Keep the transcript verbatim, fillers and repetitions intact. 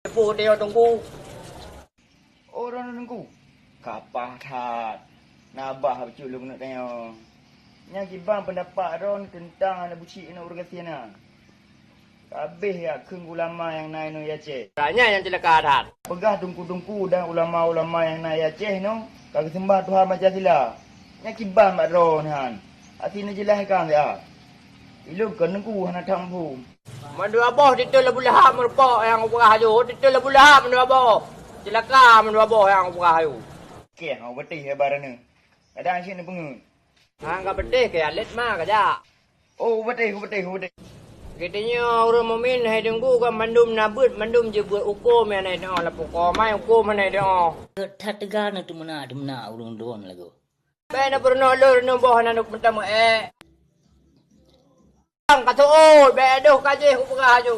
Teupeu teuyo teungku. Oh, droeneuh teungku. Kapah that. Na bah bacut lôn keuneuk tanyoe. Nyan kiban peundapat droeneuh teuntang aneuk buciek nyoe ureueng gasien nyan. Ka abéh jak kheun ulama nyang na inoe Aceh. Nyan nyang ceulaka that. Peugah teungku-teungku dan ulama-ulama nyang na Aceh nyoe ka geuseumbah tuha Pancasila. Nyan kiban bak droeneuh nyan. Asie neujeulaih kan siat. Ilôn kon teungku hana that muphom. Mandua boh titeue Abu Lahab meureumpok nyang upeugah aju, titeue Abu Lahab mandua boh. Ceulaka mandua boh nyang upeugah aju. Keh hana beuteh haba droeneuh. Kadang cit neupeungeut. Hang ka beuteh keu alet ma kajak. Oh, beuteh, beuteh, beuteh. Geutanyoe ureueng mukmin hai teungku kan mandum na beuet, mandum jeuet beuet huköm nyang na inoe lapor keu amai huköm nyang na inoe. That teuga na teumeunak-teumeunak ureueng droeneuh lagoe. Bèk na peurunoe lôn neuboh na neuk meutameu'ék. Bang ka seuôt, bèk deuh ka jih kupeugah aju.